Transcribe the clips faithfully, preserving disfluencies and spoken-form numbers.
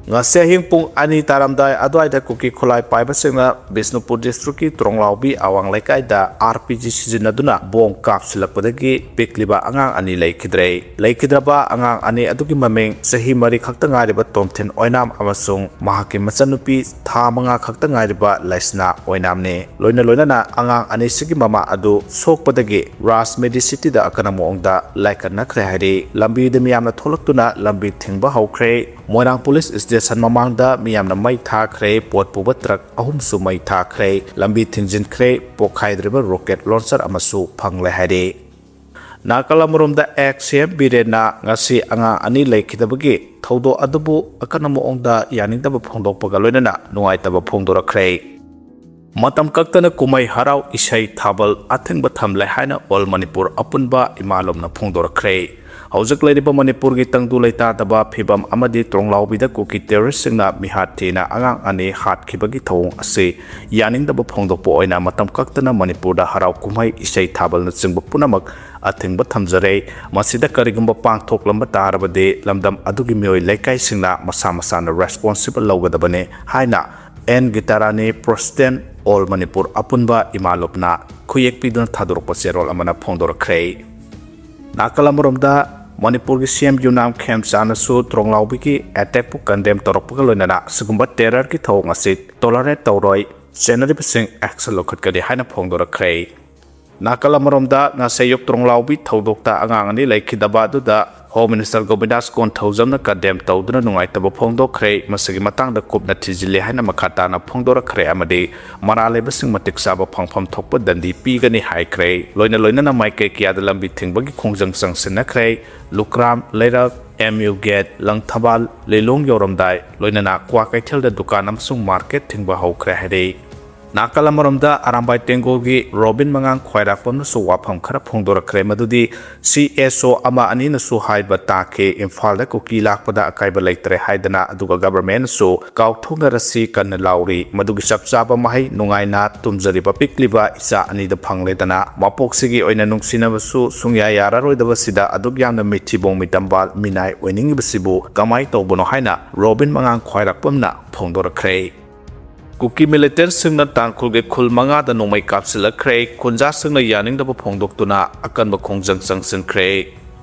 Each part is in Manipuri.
ꯉꯁꯤ ꯑꯍꯤꯡ ꯄꯨꯡ ꯑꯅꯤ ꯇꯥꯔꯝꯗꯥꯏ ꯑꯗꯨꯋꯥꯏꯗ ꯀꯨꯀꯤ ꯈꯨꯠꯂꯥꯏ ꯄꯥꯏꯕꯁꯤꯡꯅ ꯕꯤꯁꯅꯨꯄꯨꯔ district ꯀꯤ ꯇ꯭ꯔꯣꯡꯂꯥꯎꯕꯤ ꯑꯋꯥꯡ ꯂꯩꯀꯥꯏꯗ R P G ꯁꯤꯖꯤꯟꯅꯗꯨꯅ ꯕꯣꯝ ꯀꯥꯞꯁꯤꯜꯂꯛꯄꯗꯒꯤ ꯄꯤꯛꯂꯤꯕ ꯑꯉꯥꯡ ꯑꯅꯤ ꯂꯩꯈꯤꯗ꯭ꯔꯦ꯫ ꯂꯩꯈꯤꯗ꯭ꯔꯕ ꯑꯉꯥꯡ ꯑꯅꯤ ꯑꯗꯨꯒꯤ ꯃꯃꯤꯡ ꯆꯍꯤ ꯃꯔꯤ ꯈꯛꯇ ꯉꯥꯏꯔꯤꯕ ꯇꯣꯝꯊꯤꯟ ꯑꯣꯏꯅꯥꯝ ꯑꯃꯁꯨꯡ ꯃꯍꯥꯛꯀꯤ ꯃꯆꯟꯅꯨꯄꯤ ꯊꯥ ꯃꯉꯥ ꯈꯛꯇ ꯉꯥꯏꯔꯤꯕ ꯂꯩꯁꯅꯥ ꯑꯣꯏꯅꯥꯝꯅꯤ꯫ ꯂꯣꯏꯅ ꯂꯣꯏꯅꯅ ꯑꯉꯥꯡ ꯑꯅꯤꯁꯤꯒꯤ ꯃꯃꯥ ꯑꯗꯨ ꯁꯣꯛꯄꯗꯒꯤ ꯔꯥꯖ ꯃꯦꯗꯤꯁꯤꯇꯤꯗ ꯑꯀꯟꯕ ꯃꯑꯣꯡꯗ ꯂꯥꯏꯀꯠꯅꯈ꯭ꯔꯦ ꯍꯥꯏꯔꯤ꯫ ꯂꯝꯕꯤꯗ ꯃꯤꯌꯥꯝꯅ ꯊꯣꯛꯂꯛꯇꯨꯅ ꯂꯝꯕꯤ ꯊꯤꯡꯕ ꯍꯧꯈ꯭ꯔꯦ꯫ ꯃꯣꯏꯔꯥꯡ police station ꯃꯃꯥꯡꯗ ꯃꯤꯌꯥꯝꯅ ꯃꯩ ꯊꯥꯈ꯭ꯔꯦ꯫ ꯄꯣꯠ ꯄꯨꯕ truck ꯑꯍꯨꯝꯁꯨ ꯃꯩ ꯊꯥꯈ꯭ꯔꯦ꯫ ꯂꯝꯕꯤ ꯊꯤꯡꯖꯤꯟꯈ꯭ꯔꯦ꯫ ꯄꯣꯈꯥꯏꯗ꯭ꯔꯤꯕ rocket launcher ꯑꯃꯁꯨ ꯐꯪꯂꯦ ꯍꯥꯏꯔꯤ꯫ ꯅꯥꯀꯜ ꯑꯃꯔꯣꯝꯗ ex C M ꯕꯤꯔꯦꯟꯅ ꯉꯁꯤ ꯑꯉꯥꯡ ꯑꯅꯤ ꯂꯩꯈꯤꯗꯕꯒꯤ ꯊꯧꯗꯣꯛ ꯑꯗꯨꯕꯨ ꯑꯀꯟꯕ ꯃꯑꯣꯡꯗ ꯌꯥꯅꯤꯡꯗꯕ ꯐꯣꯡꯗꯣꯛꯄꯒ ꯂꯣꯏꯅꯅ ꯅꯨꯡꯉꯥꯏꯇꯕ ꯐꯣꯡꯗꯣꯔꯛꯈ꯭ꯔꯦ꯫ ꯃꯇꯝ ꯀꯛꯇꯅ ꯀꯨꯝꯍꯩ ꯍꯔꯥꯎ, ꯏꯁꯩ, ꯊꯥꯕꯜ ꯑꯊꯤꯡꯕ ꯊꯝꯂꯦ ꯍꯥꯏꯅ All ꯃꯅꯤꯄꯨꯔ ꯑꯄꯨꯟꯕ ꯏꯃꯥꯂꯣꯝꯅ ꯐꯣꯡꯗꯣꯔꯛꯈ꯭ꯔꯦ꯫ ꯍꯧꯖꯤꯛ ꯂꯩꯔꯤꯕ ꯃꯅꯤꯄꯨꯔꯒꯤ ꯇꯪꯗꯨ ꯂꯩꯇꯥꯗꯕ ꯐꯤꯕꯝ ꯑꯃꯗꯤ ꯇ꯭ꯔꯣꯡꯂꯥꯎꯕꯤꯗ ꯀꯨꯀꯤ terrorist ꯁꯤꯡꯅ ꯃꯤꯍꯥꯠ ꯊꯤꯅ ꯑꯉꯥꯡ ꯑꯅꯤ ꯍꯥꯠꯈꯤꯕꯒꯤ ꯊꯧꯑꯣꯡ ꯑꯁꯤ ꯌꯥꯅꯤꯡꯗꯕ ꯐꯣꯡꯗꯣꯛꯄ ꯑꯣꯏꯅ ꯃꯇꯝ ꯀꯛꯇꯅ ꯃꯅꯤꯄꯨꯔꯗ ꯍꯔꯥꯎ ꯀꯨꯝꯍꯩ, ꯏꯁꯩ, ꯊꯥꯕꯜꯅꯆꯤꯡꯕ ꯄꯨꯝꯅꯃꯛ ꯑꯊꯤꯡꯕ ꯊꯝꯖꯔꯦ꯫ ꯃꯁꯤꯗ ꯀꯔꯤꯒꯨꯝꯕ ꯄꯥꯡꯊꯣꯛꯂꯝꯕ ꯇꯥꯔꯕꯗꯤ ꯂꯝꯗꯝ ꯑꯗꯨꯒꯤ ꯃꯤꯑꯣꯏ ꯂꯩꯀꯥꯏꯁꯤꯡꯅ ꯃꯁꯥ ꯃꯁꯥꯅ responsible ꯂꯧꯒꯗꯕꯅꯤ ꯍꯥꯏꯅ and Gitarani, President, All Manipur ꯑꯄꯨꯟꯕ ꯏꯃꯥꯂꯣꯞꯅ ꯈꯨꯌꯦꯛ ꯄꯤꯗꯨꯅ ꯊꯥꯗꯣꯔꯛꯄ ꯆꯦꯔꯣꯜ ꯑꯃꯅ ꯐꯣꯡꯗꯣꯔꯛꯈ꯭ꯔꯦ꯫ ꯅꯥꯀꯜ ꯑꯃꯔꯣꯝꯗ ꯃꯅꯤꯄꯨꯔꯒꯤ C M ꯌꯨꯅꯥꯝ ꯈꯦꯝꯆꯥꯅꯁꯨ ꯇ꯭ꯔꯣꯡꯂꯥꯎꯕꯤꯒꯤ attack ꯄꯨ condemn ꯇꯧꯔꯛꯄꯒ ꯂꯣꯏꯅꯅ ꯁꯤꯒꯨꯝꯕ terror ꯒꯤ ꯊꯧꯑꯣꯡ ꯑꯁꯤ tolerate ꯇꯧꯔꯣꯏ, ꯆꯦꯟꯅꯔꯤꯕꯁꯤꯡ action ꯂꯧꯈꯠꯀꯅꯤ ꯍꯥꯏꯅ ꯐꯣꯡꯗꯣꯔꯛꯈ꯭ꯔꯦ꯫ ꯅꯥꯀꯜ ꯑꯃꯔꯣꯝꯗ ꯉꯁꯥꯏ ꯑꯌꯨꯛ ꯇ꯭ꯔꯣꯡꯂꯥꯎꯕꯤ ꯊꯧꯗꯣꯛꯇ ꯑꯉꯥꯡ ꯑꯅꯤ ꯂꯩꯈꯤꯗꯕ ꯑꯗꯨꯗ Home Minister ꯒꯣꯕꯤꯟꯗꯥꯁ ꯀꯣꯟꯊꯧꯖꯝꯅ condemn ꯇꯧꯗꯨꯅ ꯅꯨꯡꯉꯥꯏꯇꯕ ꯐꯣꯡꯗꯣꯛꯈ꯭ꯔꯦ꯫ ꯃꯁꯤꯒꯤ ꯃꯇꯥꯡꯗ ꯀꯨꯞꯅ ꯊꯤꯖꯤꯜꯂꯤ ꯍꯥꯏꯅ ꯃꯈꯥ ꯇꯥꯅ ꯐꯣꯡꯗꯣꯔꯛꯈ꯭ꯔꯦ ꯑꯃꯗꯤ ꯃꯔꯥꯜ ꯂꯩꯕꯁꯤꯡ ꯃꯇꯤꯛ ꯆꯥꯕ ꯐꯪꯐꯝ ꯊꯣꯛꯄ ꯗꯟꯗꯤ ꯄꯤꯒꯅꯤ ꯍꯥꯏꯈ꯭ꯔꯦ꯫ ꯂꯣꯏꯅ ꯂꯣꯏꯅꯅ ꯃꯥꯏꯀꯩ ꯀꯌꯥꯗ ꯂꯝꯕꯤ ꯊꯤꯡꯕꯒꯤ ꯈꯣꯡꯖꯪ ꯆꯪꯁꯤꯟꯅꯈ꯭ꯔꯦ꯫ ꯂꯨꯀ꯭ꯔꯥꯝ, ꯂꯩꯔꯛ, M U gate, ꯂꯪꯊꯕꯥꯜ, ꯂꯤꯂꯣꯡ ꯌꯧꯔꯝꯗꯥꯏ, ꯂꯣꯏꯅꯅ ꯀ꯭ꯋꯥꯀꯩꯊꯦꯜꯗ ꯗꯨꯀꯥꯟ ꯑꯃꯁꯨꯡ market ꯊꯤꯡꯕ ꯍꯧꯈ꯭ꯔꯦ ꯍꯥꯏꯔꯤ꯫ ꯅꯥꯀꯜ ꯑꯃꯔꯣꯝꯗ ꯑꯔꯥꯝꯕꯥꯏ ꯇꯦꯡꯒꯣꯜꯒꯤ ꯔꯣꯕꯤꯟ ꯃꯉꯥꯡ ꯈ꯭ꯋꯥꯏꯔꯥꯛꯄꯝꯅꯁꯨ ꯋꯥꯐꯝ ꯈꯔ ꯐꯣꯡꯗꯣꯔꯛꯈ꯭ꯔꯦ, ꯃꯗꯨꯗꯤ ꯁꯤ ꯑꯦꯁ ꯑꯣ ꯑꯃ ꯑꯅꯤꯅꯁꯨ ꯍꯥꯏꯕ ꯇꯥꯈꯤ, ꯏꯝꯐꯥꯜꯗ ꯀꯨꯀꯤ ꯂꯥꯛꯄꯗ ꯑꯀꯥꯏꯕ ꯂꯩꯇ꯭ꯔꯦ ꯍꯥꯏꯗꯅ, ꯑꯗꯨꯒ ꯒꯚꯔꯟꯃꯦꯟꯠꯅꯁꯨ ꯀꯥꯎꯊꯣꯛꯅꯔꯁꯤ ꯀꯟꯅ ꯂꯥꯎꯔꯤ꯫ ꯃꯗꯨꯒꯤ ꯆꯞ ꯆꯥꯕ ꯃꯍꯩ ꯅꯨꯡꯉꯥꯏꯅ ꯇꯨꯝꯖꯔꯤꯕ ꯄꯤꯛꯂꯤꯕ ꯏꯆꯥ ꯑꯅꯤꯗ ꯐꯪꯂꯦꯗꯅ, ꯃꯄꯣꯛꯁꯤꯒꯤ ꯑꯣꯏꯅ ꯅꯨꯡꯁꯤꯅꯕꯁꯨ ꯁꯨꯡꯌꯥ ꯌꯥꯔꯔꯣꯏꯗꯕꯁꯤꯗ ꯑꯗꯨꯛ ꯌꯥꯝꯅ ꯃꯤꯊꯤꯕꯣꯡ ꯃꯤꯇꯝꯕꯥꯜ ꯃꯤꯅꯥꯏ ꯑꯣꯏꯅꯤꯡꯉꯤꯕꯁꯤꯕꯨ ꯀꯃꯥꯏ ꯇꯧꯕꯅꯣ ꯍꯥꯏꯅ ꯔꯣꯕꯤꯟ ꯃꯉꯥꯡ ꯈ꯭ꯋꯥꯏꯔꯥꯛꯄꯝꯅ ꯐꯣꯡꯗꯣꯔꯛꯈ꯭ꯔꯦ꯫ ꯀꯨꯀꯤ ꯃꯤꯂꯤꯇꯦꯟꯠꯁꯤꯡꯅ ꯇꯥꯡꯈꯨꯜꯒꯤ ꯈꯨꯜ ꯃꯉꯥꯗ ꯅꯣꯡꯃꯩ ꯀꯥꯞꯁꯤꯜꯂꯛꯈ꯭ꯔꯦ꯫ ꯈꯨꯟꯖꯥꯁꯤꯡꯅ ꯌꯥꯅꯤꯡꯗꯕ ꯐꯣꯡꯗꯣꯛꯇꯨꯅ ꯑꯀꯟꯕ ꯈꯣꯡꯖꯪ ꯆꯪꯁꯤꯟꯈ꯭ꯔꯦ꯫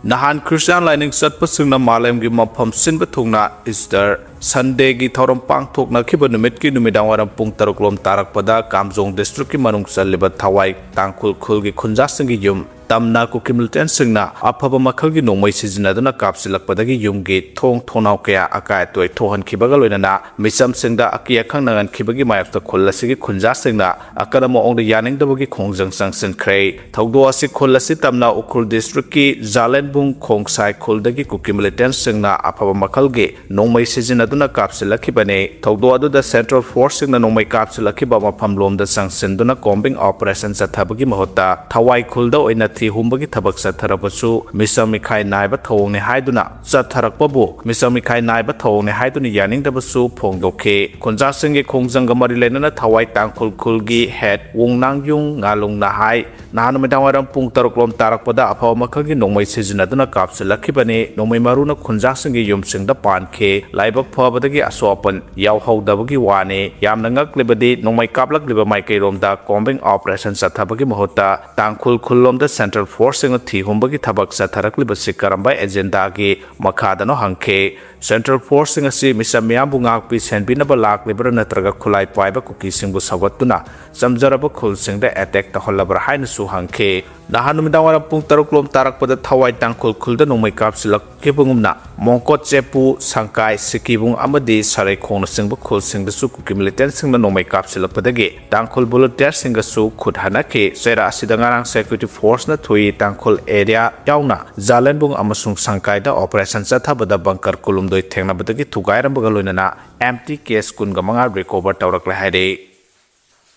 ꯅꯍꯥꯟ ꯈ꯭ꯔꯤꯁꯇꯤꯌꯥꯟ ꯂꯥꯏꯅꯤꯡ ꯆꯠꯄꯁꯤꯡꯅ ꯃꯥꯂꯦꯝꯒꯤ ꯃꯐꯝ ꯁꯤꯟꯕ ꯊꯨꯡꯅ ꯏꯁꯇꯔ ꯁꯟꯗꯦꯒꯤ ꯊꯧꯔꯝ ꯄꯥꯡꯊꯣꯛꯅꯈꯤꯕ ꯅꯨꯃꯤꯠꯀꯤ ꯅꯨꯃꯤꯗꯥꯡ ꯋꯥꯏꯔꯝ ꯄꯨꯡ ꯇꯔꯨꯛ ꯂꯣꯝ ꯇꯥꯔꯛꯄꯗ ꯀꯥꯝꯖꯣꯡ ꯗꯤꯁꯇ꯭ꯔꯤꯛꯀꯤ ꯃꯅꯨꯡ ꯆꯜꯂꯤꯕ ꯊꯋꯥꯏ ꯇꯥꯡꯈꯨꯜ ꯈꯨꯜꯒꯤ ꯈꯨꯟꯖꯥꯁꯤꯡꯒꯤ ꯌꯨꯝ ꯇꯝꯅ ꯀꯨꯀꯤ ꯃꯤꯂꯤꯇꯦꯟꯠꯁꯤꯡꯅ ꯑꯐꯕ ꯃꯈꯜꯒꯤ ꯅꯣꯡꯃꯩ ꯁꯤꯖꯤꯟꯅꯗꯨꯅ ꯀꯥꯞꯁꯤꯜꯂꯛꯄꯗꯒꯤ ꯌꯨꯝꯒꯤ ꯊꯣꯡ ꯊꯣꯡꯅꯥꯎ ꯀꯌꯥ ꯑꯀꯥꯏ ꯑꯇꯣꯏ ꯊꯣꯛꯍꯟꯈꯤꯕꯒ ꯂꯣꯏꯅꯅ ꯃꯤꯆꯝꯁꯤꯡꯗ ꯑꯀꯤ ꯑꯈꯪ ꯅꯪꯍꯟꯈꯤꯕꯒꯤ ꯃꯥꯌꯣꯛꯇ ꯈꯨꯜ ꯑꯁꯤꯒꯤ ꯈꯨꯟꯖꯥꯁꯤꯡꯅ ꯑꯀꯟꯕ ꯃꯑꯣꯡꯗ ꯌꯥꯅꯤꯡꯗꯕꯒꯤ ꯈꯣꯡꯖꯪ ꯆꯪꯁꯤꯟꯈ꯭ꯔꯦ꯫ ꯊꯧꯗꯣꯛ ꯑꯁꯤ ꯈꯨꯜ ꯑꯁꯤ ꯇꯝꯅ ꯎꯈ꯭ꯔꯨꯜ ꯗꯤꯁꯇ꯭ꯔꯤꯛꯀꯤ ꯖꯥꯂꯦꯟꯕꯨꯡ ꯈꯣꯡꯁꯥꯏ ꯈꯨꯜꯗꯒꯤ ꯀꯨꯀꯤ ꯃꯤꯂꯤꯇꯦꯟꯠꯁꯤꯡꯅ ꯑꯐꯕ ꯃꯈꯜꯒꯤ ꯅꯣꯡꯃꯩ ꯁꯤꯖꯤꯟꯅꯗꯨꯅ ꯀꯥꯞꯁꯤꯜꯂꯛꯈꯤꯕꯅꯤ꯫ ꯊꯧꯗꯣꯛ ꯑꯗꯨꯗ ꯁꯦꯟꯇ꯭ꯔꯦꯜ ꯐꯣꯔꯁꯁꯤꯡꯅ ꯅꯣꯡꯃꯩ ꯀꯥꯞꯁꯤꯜꯂꯛꯈꯤꯕ ꯃꯐꯝꯂꯣꯝꯗ ꯆꯪꯁꯤꯟꯗꯨꯅ ꯀꯣꯝꯕꯤꯡ ꯑꯣꯄꯔꯦꯁꯟ ꯆꯠꯊꯕꯒꯤ ꯃꯍꯨꯠꯇ ꯊꯋꯥꯏ ꯈꯨꯜꯗ ꯑꯣꯏꯅ ꯊꯤ ꯍꯨꯝꯕꯒꯤ ꯊꯕꯛ ꯆꯠꯊꯔꯕꯁꯨ ꯃꯤꯆꯪ ꯃꯤꯈꯥꯏ ꯅꯥꯏꯕ ꯊꯧꯑꯣꯡꯅꯤ ꯍꯥꯏꯗꯨꯅ ꯆꯠꯊꯔꯛꯄꯕꯨ ꯃꯤꯆꯪ ꯃꯤꯈꯥꯏ ꯅꯥꯏꯕ ꯊꯧꯑꯣꯡꯅꯤ ꯍꯥꯏꯗꯨꯅ ꯌꯥꯅꯤꯡꯗꯕꯁꯨ ꯐꯣꯡꯗꯣꯛꯈꯤ꯫ ꯈꯨꯟꯖꯥꯁꯤꯡꯒꯤ ꯈꯣꯡꯖꯪꯒ ꯃꯔꯤ ꯂꯩꯅꯅ ꯊꯋꯥꯏ ꯇꯥꯡꯈꯨꯜ ꯈꯨꯜꯒꯤ ꯍꯦꯠ ꯋꯣꯡꯅꯥꯡꯌꯨꯡ ꯉꯥꯂꯨꯡꯅ ꯍꯥꯏ, ꯅꯍꯥꯟ ꯅꯨꯃꯤꯗꯥꯡ ꯋꯥꯏꯔꯝ ꯄꯨꯡ ꯇꯔꯨꯛ ꯂꯣꯝ ꯇꯥꯔꯛꯄꯗ ꯑꯐꯕ ꯃꯈꯜꯒꯤ ꯅꯣꯡꯃꯩ ꯁꯤꯖꯤꯟꯅꯗꯨꯅ ꯀꯥꯞꯁꯤꯜꯂꯛꯈꯤꯕꯅꯤ꯫ ꯅꯣꯡꯃꯩ ꯃꯔꯨꯅ ꯈꯨꯟꯖꯥꯁꯤꯡꯒꯤ ꯌꯨꯝꯁꯤꯡꯗ ꯄꯥꯟꯈꯤ꯫ ꯂꯥꯏꯕꯛ ꯐꯕꯗꯒꯤ ꯑꯁꯣꯛ ꯑꯄꯟ ꯌꯥꯎꯍꯧꯗꯕꯒꯤ ꯋꯥꯅꯤ꯫ ꯌꯥꯝꯅ ꯉꯛꯂꯤꯕꯗꯤ ꯅꯣꯡꯃꯩ ꯀꯥꯞꯂꯛꯂꯤꯕ ꯃꯥꯏꯀꯩꯔꯣꯝꯗ ꯀꯣꯝꯕꯤꯡ ꯑꯣꯄꯔꯦꯁꯟ ꯆꯠꯊꯕꯒꯤ ꯃꯍꯨꯠꯇ ꯇꯥꯡꯈꯨꯜ ꯈꯨꯜꯂꯣꯝꯗ ꯁꯦꯟꯇ꯭ꯔꯦꯜ ꯐꯣꯔꯁꯁꯤꯡꯅ ꯊꯤ ꯍꯨꯝꯕꯒꯤ ꯊꯕꯛ ꯆꯠꯊꯔꯛꯂꯤꯕꯁꯤ ꯀꯔꯝꯕ ꯑꯦꯖꯦꯟꯗꯥꯒꯤ ꯃꯈꯥꯗꯅꯣ ꯍꯪꯈꯤ꯫ ꯁꯦꯟꯇ꯭ꯔꯦꯜ ꯐꯣꯔꯁꯁꯤꯡ ꯑꯁꯤ ꯃꯤꯆꯝ ꯃꯤꯌꯥꯝꯕꯨ ꯉꯥꯛꯄꯤ ꯁꯦꯟꯕꯤꯅꯕ ꯂꯥꯛꯂꯤꯕ꯭ꯔꯥ ꯅꯠꯇ꯭ꯔꯒ ꯈꯨꯠꯂꯥꯏ ꯄꯥꯏꯕ ꯀꯨꯀꯤꯁꯤꯡꯕꯨ ꯁꯧꯒꯠꯇꯨꯅ ꯆꯝꯖꯔꯕ ꯈꯨꯜꯁꯤꯡꯗ ꯑꯦꯇꯦꯛ ꯇꯧꯍꯜꯂꯕ꯭ꯔꯥ ꯍꯥꯏꯅꯁꯨ ꯍꯪꯈꯤ꯫ ꯅꯍꯥꯟ ꯅꯨꯃꯤꯗꯥꯡ ꯋꯥꯏꯔꯝ ꯄꯨꯡ ꯇꯔꯨꯛ ꯂꯣꯝ ꯇꯥꯔꯛꯄꯗ ꯊꯋꯥꯏ ꯇꯥꯡꯈꯨꯜ ꯈꯨꯜꯗ ꯅꯣꯡꯃꯩ ꯀꯥꯞꯁꯤꯜꯂꯛꯈꯤꯕꯒꯨꯝꯅ ꯃꯣꯡꯀꯣꯠ ꯆꯦꯄꯨ, ꯁꯪꯀꯥꯏ, ꯁꯤꯀꯤꯕꯨꯡ ꯑꯃꯗꯤ ꯁꯔꯩꯈꯣꯡꯅꯆꯤꯡꯕ ꯈꯨꯜꯁꯤꯡꯗꯁꯨ ꯀꯨꯀꯤ ꯃꯤꯂꯤꯇꯦꯟꯠꯁꯤꯡꯅ ꯅꯣꯡꯃꯩ ꯀꯥꯞꯁꯤꯜꯂꯛꯄꯗꯒꯤ ꯇꯥꯡꯈꯨꯜ ꯚꯣꯂꯨꯟꯇꯤꯌꯔꯁꯤꯡꯒꯁꯨ ꯈꯨꯠ ꯍꯟꯅꯈꯤ꯫ ꯆꯩꯔꯥꯛ ꯑꯁꯤꯗ ꯉꯔꯥꯡ ꯁꯦꯀ꯭ꯌꯨꯔꯤꯇꯤ ꯐꯣꯔꯁꯅ ꯊꯣꯏ ꯇꯥꯡꯈꯨꯜ ꯑꯦꯔꯤꯌꯥ ꯌꯥꯎꯅ ꯖꯥꯂꯦꯟꯕꯨꯡ ꯑꯃꯁꯨꯡ ꯁꯪꯀꯥꯏꯗ ꯑꯣꯄꯔꯦꯁꯟ ꯆꯠꯊꯕꯗ ꯕꯪꯀꯔ ꯀꯨꯟꯍꯨꯝꯗꯣꯏ ꯊꯦꯡꯅꯕꯗꯒꯤ ꯊꯨꯒꯥꯏꯔꯝꯕꯒ ꯂꯣꯏꯅꯅ ꯑꯦꯝ ꯇꯤ ꯀꯦꯁ ꯀꯨꯟꯒ ꯃꯉꯥ ꯔꯤꯀꯣꯚꯔ ꯇꯧꯔꯛꯂꯦ ꯍꯥꯏꯔꯤ꯫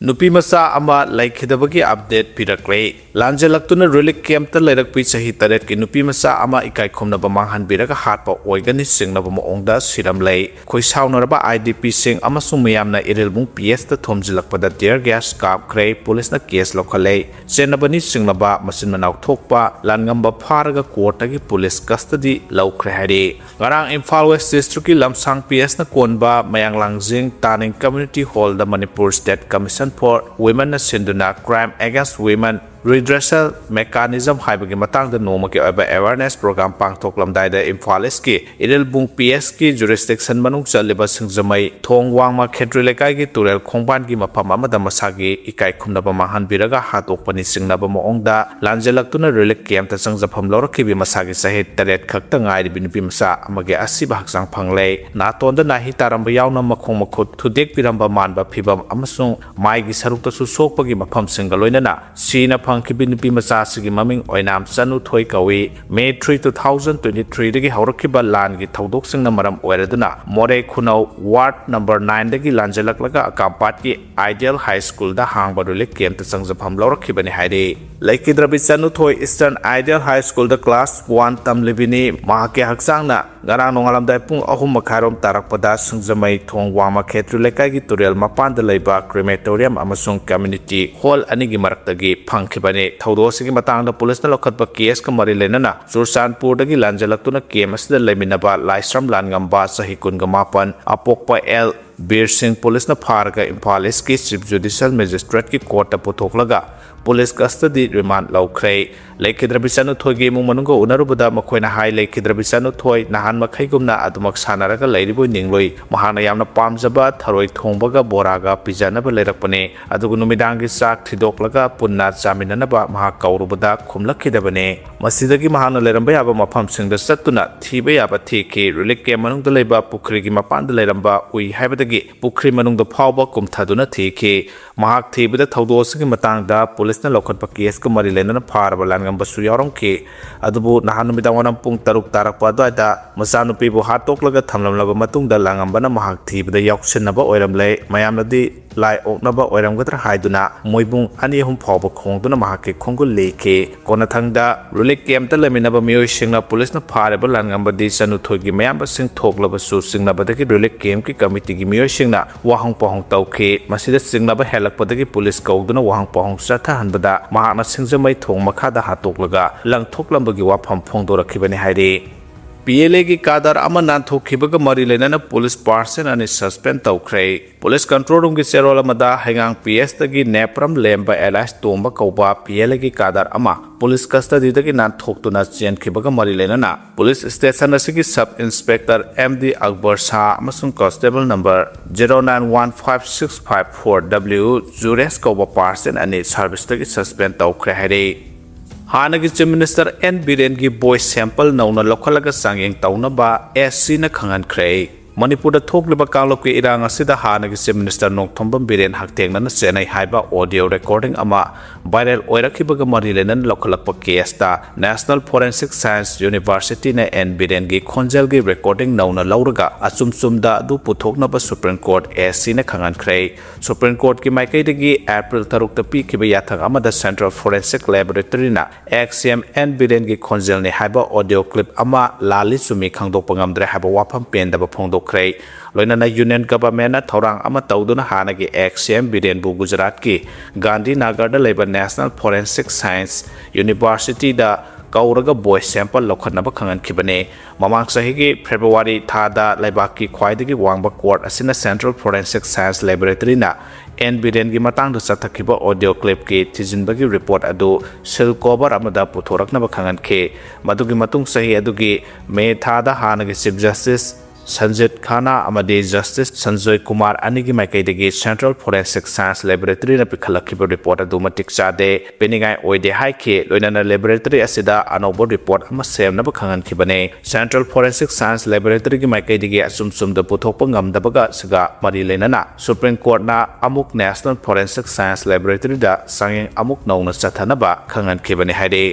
ꯅꯨꯄꯤ ꯃꯆꯥ ꯑꯃ ꯂꯩꯈꯤꯗꯕꯒꯤ ꯑꯞꯗꯦꯠ ꯄꯤꯔꯛꯂꯦ꯫ ꯂꯥꯟꯖꯦꯜꯂꯛꯇꯨꯅ ꯔꯤꯂꯤꯐ ꯀꯦꯝꯞꯇ ꯂꯩꯔꯛꯄꯤ ꯆꯍꯤ ꯇꯔꯦꯠꯀꯤ ꯅꯨꯄꯤ ꯃꯆꯥ ꯑꯃ ꯏꯀꯥꯏ ꯈꯨꯝꯅꯕ ꯃꯥꯡꯍꯟꯕꯤꯔꯒ ꯍꯥꯠꯄ ꯑꯣꯏꯒꯅꯤ ꯆꯤꯡꯅꯕ ꯃꯑꯣꯡꯗ ꯁꯤꯔꯝꯂꯦ꯫ ꯈꯣꯏꯁꯥꯎꯅꯔꯕ IDPꯁꯤꯡ ꯑꯃꯁꯨꯡ ꯃꯤꯌꯥꯝꯅ ꯏꯔꯤꯜꯕꯨꯡ PSꯇ ꯊꯣꯝꯖꯤꯜꯂꯛꯄꯗ tear gas ꯀꯥꯞꯈ꯭ꯔꯦ꯫ ꯄꯨꯂꯤꯁꯅ ꯀꯦꯁ ꯂꯧꯈꯠꯂꯦ꯫ ꯆꯦꯟꯅꯕꯅꯤ ꯆꯤꯡꯅꯕ ꯃꯆꯤꯟ ꯃꯅꯥꯎ ꯊꯣꯛꯄ ꯂꯥꯟꯉꯝꯕ ꯐꯥꯔꯒ ꯀꯣꯔꯠꯇꯒꯤ ꯄꯨꯂꯤꯁ ꯀꯁꯇꯗꯤ ꯂꯧꯈ꯭ꯔꯦ ꯍꯥꯏꯔꯤ꯫ ꯉꯔꯥꯡ ꯏꯝꯐꯥꯜ ꯋꯦꯁ ꯗꯤꯁꯇ꯭ꯔꯤꯛꯀꯤ ꯂꯝꯁꯥꯡ PSꯅ ꯀꯣꯟꯕ ꯃꯌꯥꯡꯂꯥꯡꯖꯤꯡ ꯇꯥꯅꯤꯡ ꯀꯝꯃ꯭ꯌꯨꯅꯤꯇꯤ ꯍꯣꯜꯗ ꯃꯅꯤꯄꯨꯔ ꯁ꯭ꯇꯦꯠ ꯀꯃꯤꯁꯟ ꯐꯣꯔ ꯋꯤꯃꯟꯅ ꯁꯤꯟꯗꯨꯅ Crime Against Women Redressal Mechanism ꯍꯥꯏꯕꯒꯤ ꯃꯇꯥꯡꯗ ꯅꯣꯡꯃꯒꯤ ꯑꯣꯏꯕ awareness program ꯄꯥꯡꯊꯣꯛꯂꯝꯗꯥꯏꯗ ꯏꯝꯐꯥꯜ ꯏꯁꯀꯤ ꯏꯔꯤꯜꯕꯨꯡ PSꯀꯤ jurisdiction ꯃꯅꯨꯡ ꯆꯜꯂꯤꯕ ꯁꯤꯡꯖꯃꯩ ꯊꯣꯡ ꯋꯥꯡꯃ ꯈꯦꯇ꯭ꯔꯤ ꯂꯩꯀꯥꯏꯒꯤ ꯇꯨꯔꯦꯜ ꯈꯣꯡꯕꯥꯟꯒꯤ ꯃꯐꯝ ꯑꯃꯗ ꯃꯁꯥꯒꯤ ꯏꯀꯥꯏ ꯈꯨꯝꯅꯕ ꯃꯥꯡꯍꯟꯕꯤꯔꯒ ꯍꯥꯠꯇꯣꯛꯄꯅꯤ ꯆꯤꯡꯅꯕ ꯃꯑꯣꯡꯗ ꯂꯥꯟꯖꯦꯜꯂꯛꯇꯨꯅ ꯔꯤꯂꯤꯐ ꯀꯦꯝꯞꯇ ꯆꯪꯖꯐꯝ ꯂꯧꯔꯛꯈꯤꯕ ꯃꯁꯥꯒꯤ ꯆꯍꯤ ꯇꯔꯦꯠ ꯈꯛꯇ ꯉꯥꯏꯔꯤꯕꯤ ꯅꯨꯄꯤ ꯃꯆꯥ ꯑꯃꯒꯤ ꯑꯁꯤꯕ ꯍꯛꯆꯥꯡ ꯐꯪꯂꯦ꯫ ꯅꯥꯇꯣꯟꯗ ꯅꯥꯍꯤ ꯇꯥꯔꯝꯕ ꯌꯥꯎꯅ ꯃꯈꯣꯡ ꯃꯈꯨꯠ ꯊꯨꯗꯦꯛꯄꯤꯔꯝꯕ ꯃꯥꯟꯕ ꯐꯤꯚꯝ ꯑꯃꯁꯨꯡ ꯃꯥꯏꯒꯤ ꯁꯔꯨꯛꯇꯁꯨ ꯁꯣꯛꯄꯒꯤ ꯃꯐꯝꯁꯤꯡꯒ ꯂꯣꯏꯅꯅ ꯁꯤꯅ ꯐꯪꯈꯤꯕ ꯅꯨꯄꯤ ꯃꯆꯥ ꯑꯁꯤꯒꯤ ꯃꯃꯤꯡ ꯑꯣꯏꯅꯥꯝ ꯆꯅꯨꯊꯣꯏ ꯀꯧꯏ꯫ May three, two thousand twenty threeꯗꯒꯤ ꯍꯧꯔꯛꯈꯤꯕ ꯂꯥꯟꯒꯤ ꯊꯧꯗꯣꯛꯁꯤꯡꯅ ꯃꯔꯝ ꯑꯣꯏꯔꯗꯨꯅ ꯃꯣꯔꯦ ꯈꯨꯅꯧ ward number nineꯗꯒꯤ ꯂꯥꯟꯖꯦꯜꯂꯛꯂꯒ ꯑꯀꯥꯝꯄꯥꯠꯀꯤ Ideal High Schoolꯗ ꯍꯥꯡꯕ ꯔꯤꯂꯤꯐ ꯀꯦꯝꯞꯇ ꯆꯪꯖꯐꯝ ꯂꯧꯔꯛꯈꯤꯕꯅꯤ ꯍꯥꯏꯔꯤ꯫ ꯂꯩꯈꯤꯗ꯭ꯔꯕꯤ ꯆꯅꯨꯊꯣꯏ Eastern Ideal High Schoolꯗ class one ꯇꯝꯂꯤꯕꯤꯅꯤ꯫ ꯃꯍꯥꯛꯀꯤ ꯍꯛꯆꯥꯡꯅ ꯉꯔꯥꯡ ꯅꯣꯡꯉꯥꯜꯂꯝꯗꯥꯏ ꯄꯨꯡ ꯑꯍꯨꯝ ꯃꯈꯥꯏꯔꯣꯝ ꯇꯥꯔꯛꯄꯗ ꯁꯤꯡꯖꯃꯩ ꯊꯣꯡ ꯋꯥꯡꯃ ꯈꯦꯇ꯭ꯔꯤ ꯂꯩꯀꯥꯏꯒꯤ ꯇꯨꯔꯦꯜ ꯃꯄꯥꯟꯗ ꯂꯩꯕ crematorium ꯑꯃꯁꯨꯡ community hall ꯑꯅꯤꯒꯤ ꯃꯔꯛꯇꯒꯤ ꯐꯪꯈꯤꯕꯅꯤ꯫ ꯊꯧꯗꯣꯛ ꯑꯁꯤꯒꯤ ꯃꯇꯥꯡꯗ ꯄꯨꯂꯤꯁꯅ ꯂꯧꯈꯠꯄ ꯀꯦꯁꯀ ꯃꯔꯤ ꯂꯩꯅꯅ ꯆꯨꯔꯆꯥꯟꯄꯨꯔꯗꯒꯤ ꯂꯥꯟꯖꯦꯜꯂꯛꯇꯨꯅ ꯀꯦꯝꯞ ꯑꯁꯤꯗ ꯂꯩꯃꯤꯟꯅꯕ ꯂꯥꯏꯁ꯭ꯔꯝ ꯂꯥꯟꯉꯝꯕ ꯆꯍꯤ ꯀꯨꯟꯒ ꯃꯥꯄꯟ ꯑꯄꯣꯛꯄ ꯑꯦꯜ ꯕꯤꯔ ꯁꯤꯡ ꯄꯨꯂꯤꯁꯅ ꯐꯥꯔꯒ ꯏꯝꯐꯥꯜ ꯏꯁꯀꯤ Chief Judicial Magistrateꯀꯤ ꯀꯣꯔꯠꯇ ꯄꯨꯊꯣꯛꯂꯒ ꯄꯨꯂꯤꯁ custody remand ꯂꯧꯈ꯭ꯔꯦ꯫ ꯂꯩꯈꯤꯗ꯭ꯔꯕꯤ ꯆꯅꯨꯊꯣꯏꯒꯤ ꯏꯃꯨꯡ ꯃꯅꯨꯡꯒ ꯎꯅꯔꯨꯕꯗ ꯃꯈꯣꯏꯅ ꯍꯥꯏ, ꯂꯩꯈꯤꯗ꯭ꯔꯕꯤ ꯆꯅꯨꯊꯣꯏ ꯅꯍꯥꯟ ꯃꯈꯩꯒꯨꯝꯅ ꯑꯗꯨꯃꯛ ꯁꯥꯟꯅꯔꯒ ꯂꯩꯔꯤꯕꯣꯏ ꯅꯤꯡꯂꯨꯏ꯫ ꯃꯍꯥꯛꯅ ꯌꯥꯝꯅ ꯄꯥꯝꯖꯕ ꯊꯔꯣꯏ ꯊꯣꯡꯕꯒ ꯕꯣꯔꯥꯒ ꯄꯤꯖꯅꯕ ꯂꯩꯔꯛꯄꯅꯤ꯫ ꯑꯗꯨꯒ ꯅꯨꯃꯤꯗꯥꯡꯒꯤ ꯆꯥꯛ ꯊꯤꯗꯣꯛꯂꯒ ꯄꯨꯟꯅ ꯆꯥꯃꯤꯟꯅꯅꯕ ꯃꯍꯥꯛ ꯀꯧꯔꯨꯕꯗ ꯈꯨꯝꯂꯛꯈꯤꯗꯕꯅꯤ꯫ ꯃꯁꯤꯗꯒꯤ ꯃꯍꯥꯛꯅ ꯂꯩꯔꯝꯕ ꯌꯥꯕ ꯃꯐꯝꯁꯤꯡꯗ ꯆꯠꯇꯨꯅ ꯊꯤꯕ ꯌꯥꯕ ꯊꯤꯈꯤ꯫ ꯔꯤꯂꯤꯐ ꯀꯦꯝꯞ ꯃꯅꯨꯡꯗ ꯂꯩꯕ ꯄꯨꯈ꯭ꯔꯤꯒꯤ ꯃꯄꯥꯟꯗ ꯂꯩꯔꯝꯕ ꯎꯏ ꯍꯥꯏꯕꯗꯒꯤ ꯄꯨꯈ꯭ꯔꯤ ꯃꯅꯨꯡꯗ ꯐꯥꯎꯕ ꯀꯨꯝꯊꯗꯨꯅ ꯊꯤꯈꯤ꯫ ꯃꯍꯥꯛ ꯊꯤꯕꯗ ꯊꯧꯗꯣꯛ ꯑꯁꯤꯒꯤ ꯃꯇꯥꯡꯗ ꯄꯨꯂꯤꯁꯅ ꯂꯧꯈꯠꯄ ꯀꯦꯁꯀ ꯃꯔꯤ ꯂꯩꯅꯅ ꯐꯥꯔꯕ ꯂꯥꯟꯉꯝꯕꯁꯨ ꯌꯥꯎꯔꯝꯈꯤ꯫ ꯑꯗꯨꯕꯨ ꯅꯍꯥꯟ ꯅꯨꯃꯤꯗꯥꯡ ꯋꯥꯏꯔꯝ ꯄꯨꯡ ꯇꯔꯨꯛ ꯇꯥꯔꯛꯄ ꯑꯗꯨꯋꯥꯏꯗ ꯃꯆꯥꯅꯨꯄꯤꯕꯨ ꯍꯥꯠꯇꯣꯛꯂꯒ ꯊꯝꯂꯝꯂꯕ ꯃꯇꯨꯡꯗ ꯂꯥꯟꯉꯝꯕꯅ ꯃꯍꯥꯛ ꯊꯤꯕꯗ ꯌꯥꯎꯁꯤꯟꯅꯕ ꯑꯣꯏꯔꯝꯂꯦ꯫ ꯃꯌꯥꯝꯅꯗꯤ ꯂꯥꯏ ꯑꯣꯛꯅꯕ ꯑꯣꯏꯔꯝꯒꯗ꯭ꯔꯥ ꯍꯥꯏꯗꯨꯅ ꯃꯣꯏꯕꯨꯡ ꯑꯅꯤ ꯑꯍꯨꯝ ꯐꯥꯎꯕ ꯈꯣꯡꯗꯨꯅ ꯃꯍꯥꯛꯀꯤ ꯈꯣꯡꯒꯨꯜ ꯂꯤꯈꯤ꯫ ꯀꯣꯟꯅꯊꯪꯗ relief camp ꯇ ꯂꯩꯃꯤꯟꯅꯕ ꯃꯤꯑꯣꯏꯁꯤꯡꯅ ꯄꯨꯂꯤꯁꯅ ꯐꯥꯔꯤꯕ ꯂꯥꯟꯉꯝꯕꯗꯤ ꯆꯅꯨꯊꯣꯏꯒꯤ ꯃꯌꯥꯝꯕꯁꯤꯡ ꯊꯣꯛꯂꯕꯁꯨ ꯆꯤꯡꯅꯕꯗꯒꯤ relief camp ꯀꯤ committee ꯒꯤ ꯃꯤꯑꯣꯏꯁꯤꯡꯅ ꯋꯥꯍꯪ ꯄꯥꯎꯍꯪ ꯇꯧꯈꯤ꯫ ꯃꯁꯤꯗ ꯆꯤꯡꯅꯕ ꯍꯦꯜꯂꯛꯄꯗꯒꯤ ꯄꯨꯂꯤꯁ ꯀꯧꯗꯨꯅ ꯋꯥꯍꯪ ꯄꯥꯎꯍꯪ ꯆꯠꯊꯍꯟꯕꯗ ꯃꯍꯥꯛꯅ ꯁꯤꯡꯖꯃꯩ ꯊꯣꯡ ꯃꯈꯥꯗ ꯍꯥꯠꯇꯣꯛꯂꯒ ꯂꯪꯊꯣꯛꯂꯝꯕꯒꯤ ꯋꯥꯐꯝ ꯐꯣꯡꯗꯣꯔꯛꯈꯤꯕꯅꯤ ꯍꯥꯏꯔꯤ꯫ ꯄꯤ ꯑꯦꯜ ꯑꯦ ꯒꯤ cadre ꯑꯃ ꯅꯥꯟꯊꯣꯛꯈꯤꯕꯒ ꯃꯔꯤ ꯂꯩꯅꯅ ꯄꯨꯂꯤꯁ percent ꯑꯅꯤ suspend ꯇꯧꯈ꯭ꯔꯦ꯫ ꯄꯨꯂꯤꯁ control room ꯒꯤ ꯆꯦꯔꯣꯜ ꯑꯃꯗ ꯍꯩꯉꯥꯡ P S ꯇꯒꯤ ꯅꯦꯄ꯭ꯔꯝ ꯂꯦꯝꯕ alias ꯇꯣꯝꯕ ꯀꯧꯕ P L A ꯒꯤ cadre ꯑꯃ ꯄꯨꯂꯤꯁ custody ꯗꯒꯤ ꯅꯥꯟꯊꯣꯛꯇꯨꯅ ꯆꯦꯟꯈꯤꯕꯒ ꯃꯔꯤ ꯂꯩꯅꯅ ꯄꯨꯂꯤꯁ station ꯑꯁꯤꯒꯤ sub inspector M D Akbar ꯁꯥ ꯑꯃꯁꯨꯡ constable number zero nine one five six five four W ꯖꯨꯔꯦꯁ ꯀꯧꯕ percent ꯑꯅꯤ service ꯇꯒꯤ suspend ꯇꯧꯈ꯭ꯔꯦ ꯍꯥꯏꯔꯤ꯫ ꯍꯥꯟꯅꯒꯤ Chief Minister N ꯕꯤꯔꯦꯟꯒꯤ voice sample ꯅꯧꯅ ꯂꯧꯈꯠꯂꯒ ꯆꯥꯡꯌꯦꯡ ꯇꯧꯅꯕ S C ꯅ ꯈꯪꯍꯟꯈ꯭ꯔꯦ꯫ ꯃꯅꯤꯄꯨꯔꯗ ꯊꯣꯛꯂꯤꯕ ꯀꯥꯡꯂꯨꯞꯀꯤ ꯏꯔꯥꯡ ꯑꯁꯤꯗ ꯍꯥꯟꯅꯒꯤ Chief Minister ꯅꯣꯡꯊꯣꯝꯕꯝ ꯕꯤꯔꯦꯟ ꯍꯛꯊꯦꯡꯅꯅ ꯆꯦꯟꯅꯩ ꯍꯥꯏꯕ audio recording ꯑꯃ viral ꯑꯣꯏꯔꯛꯈꯤꯕꯒ ꯃꯔꯤ ꯂꯩꯅꯅ ꯂꯧꯈꯠꯂꯛꯄ case ꯇ National Forensic Science University ꯅ N ꯕꯤꯔꯦꯟꯒꯤ ꯈꯣꯟꯖꯦꯜꯒꯤ recording ꯅꯧꯅ ꯂꯧꯔꯒ ꯑꯆꯨꯝ ꯆꯨꯝꯗ ꯑꯗꯨ ꯄꯨꯊꯣꯛꯅꯕ Supreme Court S C ꯅ ꯈꯪꯍꯟꯈ꯭ꯔꯦ꯫ Supreme Court ꯀꯤ ꯃꯥꯏꯀꯩꯗꯒꯤ April ꯇꯔꯨꯛꯇ ꯄꯤꯈꯤꯕ ꯌꯥꯊꯪ ꯑꯃꯗ Central Forensic Laboratory ꯅ ex C M N ꯕꯤꯔꯦꯟꯒꯤ ꯈꯣꯟꯖꯦꯜꯅꯤ ꯍꯥꯏꯕ audio clip ꯑꯃ ꯂꯥꯜꯂꯤ ꯆꯨꯝꯃꯤ ꯈꯪꯗꯣꯛꯄ ꯉꯝꯗ꯭ꯔꯦ ꯍꯥꯏꯕ ꯋꯥꯐꯝ ꯄꯦꯟꯗꯕ ꯐꯣꯡꯗꯣꯛꯈ꯭ꯔꯦ꯫ ꯂꯣꯏꯅꯅ Union Government ꯅ ꯊꯧꯔꯥꯡ ꯑꯃ ꯇꯧꯗꯨꯅ ꯍꯥꯟꯅꯒꯤ ex C M ꯕꯤꯔꯦꯟꯕꯨ ꯒꯨꯖꯔꯥꯠꯀꯤ ꯒꯥꯟꯙꯤꯅꯒꯔꯗ ꯂꯩꯕ National Forensic Science University ꯗ ꯀꯧꯔꯒ voice sample ꯂꯧꯈꯠꯅꯕ ꯈꯪꯍꯟꯈꯤꯕꯅꯤ꯫ ꯃꯃꯥꯡ ꯆꯍꯤꯒꯤ February ꯊꯥꯗ ꯂꯩꯕꯥꯛꯀꯤ ꯈ꯭ꯋꯥꯏꯗꯒꯤ ꯋꯥꯡꯕ court ꯑꯁꯤꯅ Central Forensic Science Laboratory ꯅ N ꯕꯤꯔꯦꯟꯒꯤ ꯃꯇꯥꯡꯗ ꯆꯠꯊꯈꯤꯕ audio clip ꯀꯤ ꯊꯤꯖꯤꯟꯕꯒꯤ report ꯑꯗꯨ seal cover ꯑꯃꯗ ꯄꯨꯊꯣꯔꯛꯅꯕ ꯈꯪꯍꯟꯈꯤ꯫ ꯃꯗꯨꯒꯤ ꯃꯇꯨꯡ ꯆꯍꯤ ꯑꯗꯨꯒꯤ May ꯊꯥꯗ ꯍꯥꯟꯅꯒꯤ Chief Justice ꯁꯟꯖꯤꯠ ꯈꯥꯅꯥ ꯑꯃꯗꯤ Justice ꯁꯟꯖꯣꯏ ꯀꯨꯃꯥꯔ ꯑꯅꯤꯒꯤ ꯃꯥꯏꯀꯩꯗꯒꯤ Central Forensic Science Laboratory ꯅ ꯄꯤꯈꯠꯂꯛꯈꯤꯕ report ꯑꯗꯨ ꯃꯇꯤꯛ ꯆꯥꯗꯦ, ꯄꯤꯅꯤꯡꯉꯥꯏ ꯑꯣꯏꯗꯦ ꯍꯥꯏꯈꯤ꯫ ꯂꯣꯏꯅꯅ laboratory ꯑꯁꯤꯗ ꯑꯅꯧꯕ report ꯑꯃ ꯁꯦꯝꯅꯕ ꯈꯪꯍꯟꯈꯤꯕꯅꯤ꯫ Central Forensic Science Laboratory ꯒꯤ ꯃꯥꯏꯀꯩꯗꯒꯤ ꯑꯆꯨꯝ ꯆꯨꯝꯗ ꯄꯨꯊꯣꯛꯄ ꯉꯝꯗꯕꯒ ꯑꯁꯤꯒ ꯃꯔꯤ ꯂꯩꯅꯅ Supreme Court ꯅ ꯑꯃꯨꯛ National Forensic Science Laboratory ꯗ ꯆꯥꯡꯌꯦꯡ ꯑꯃꯨꯛ ꯅꯧꯅ ꯆꯠꯊꯅꯕ ꯈꯪꯍꯟꯈꯤꯕꯅꯤ ꯍꯥꯏꯔꯤ꯫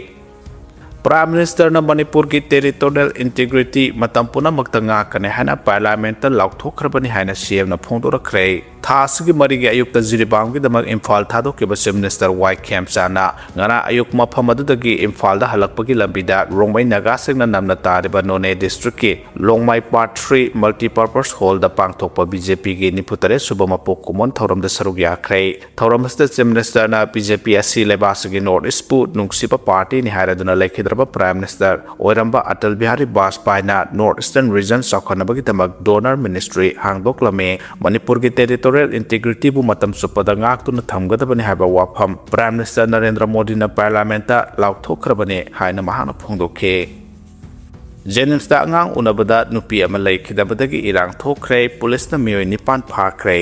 Prime Minister ꯅ ꯃꯅꯤꯄꯨꯔꯒꯤ territorial integrity ꯃꯇꯝ ꯄꯨꯝꯅꯃꯛꯇ ꯉꯥꯛꯀꯅꯤ ꯍꯥꯏꯅ Parliament ꯇ ꯂꯥꯎꯊꯣꯛꯈ꯭ꯔꯕꯅꯤ ꯍꯥꯏꯅ C M ꯅ ꯐꯣꯡꯗꯣꯔꯛꯈ꯭ꯔꯦ꯫ ꯊꯥ ꯑꯁꯤꯒꯤ ꯃꯔꯤꯒꯤ ꯑꯌꯨꯛꯇ ꯖꯤꯔꯤꯕꯥꯝꯒꯤꯗꯃꯛ ꯏꯝꯐꯥꯜ ꯊꯥꯗꯣꯛꯈꯤꯕ Chief Minister ꯋꯥꯏ ꯈꯦꯝꯆꯥꯅ ꯉꯔꯥꯡ ꯑꯌꯨꯛ ꯃꯐꯝ ꯑꯗꯨꯗꯒꯤ ꯏꯝꯐꯥꯜꯗ ꯍꯜꯂꯛꯄꯒꯤ ꯂꯝꯕꯤꯗ ꯔꯣꯡꯃꯩ ꯅꯥꯒꯥꯁꯤꯡꯅ ꯅꯝꯅ ꯇꯥꯔꯤꯕ ꯅꯣꯅꯦ district ꯀꯤ ꯂꯣꯡꯃꯥꯏ Part three Multipurpose Hall ꯗ ꯄꯥꯡꯊꯣꯛꯄ BJP ꯒꯤ ꯅꯤꯐꯨꯇꯔꯦꯠ ꯁꯨꯕ ꯃꯄꯣꯛ ꯀꯨꯝꯑꯣꯟ ꯊꯧꯔꯝꯗ ꯁꯔꯨꯛ ꯌꯥꯈ꯭ꯔꯦ꯫ ꯊꯧꯔꯝ ꯑꯁꯤꯗ Chief Minister ꯅ BJP ꯑꯁꯤ ꯂꯩꯕꯥꯛ ꯑꯁꯤꯒꯤ North East ꯄꯨ ꯅꯨꯡꯁꯤꯕ party ꯅꯤ ꯍꯥꯏꯔꯗꯨꯅ ꯂꯩꯈꯤꯗ꯭ꯔꯕ Prime Minister ꯑꯣꯏꯔꯝꯕ Atal Bihari ꯕꯥꯖꯄꯥꯏꯅ North Eastern region ꯆꯥꯎꯈꯠꯅꯕꯒꯤꯗꯃꯛ donor ministry ꯍꯥꯡꯗꯣꯛꯂꯝꯃꯤ꯫ ꯃꯅꯤꯄꯨꯔꯒꯤ territorial integrity ꯕꯨ ꯃꯇꯝ ꯆꯨꯞꯄꯗ ꯉꯥꯛꯇꯨꯅ ꯊꯝꯒꯗꯕꯅꯤ ꯍꯥꯏꯕ ꯋꯥꯐꯝ Prime Minister ꯅꯔꯦꯟꯗ꯭ꯔ ꯃꯣꯗꯤꯅ Parliament ꯇ ꯂꯥꯎꯊꯣꯛꯈ꯭ꯔꯕꯅꯤ ꯍꯥꯏꯅ ꯃꯍꯥꯛꯅ ꯐꯣꯡꯗꯣꯛꯈꯤ꯫ JNIMS ꯇ ꯑꯉꯥꯡ ꯎꯅꯕꯗ ꯅꯨꯄꯤ ꯑꯃ ꯂꯩꯈꯤꯗꯕꯗꯒꯤ ꯏꯔꯥꯡ ꯊꯣꯛꯈ꯭ꯔꯦ, ꯄꯨꯂꯤꯁꯅ ꯃꯤꯑꯣꯏ ꯅꯤꯄꯥꯟ ꯐꯥꯈ꯭ꯔꯦ꯫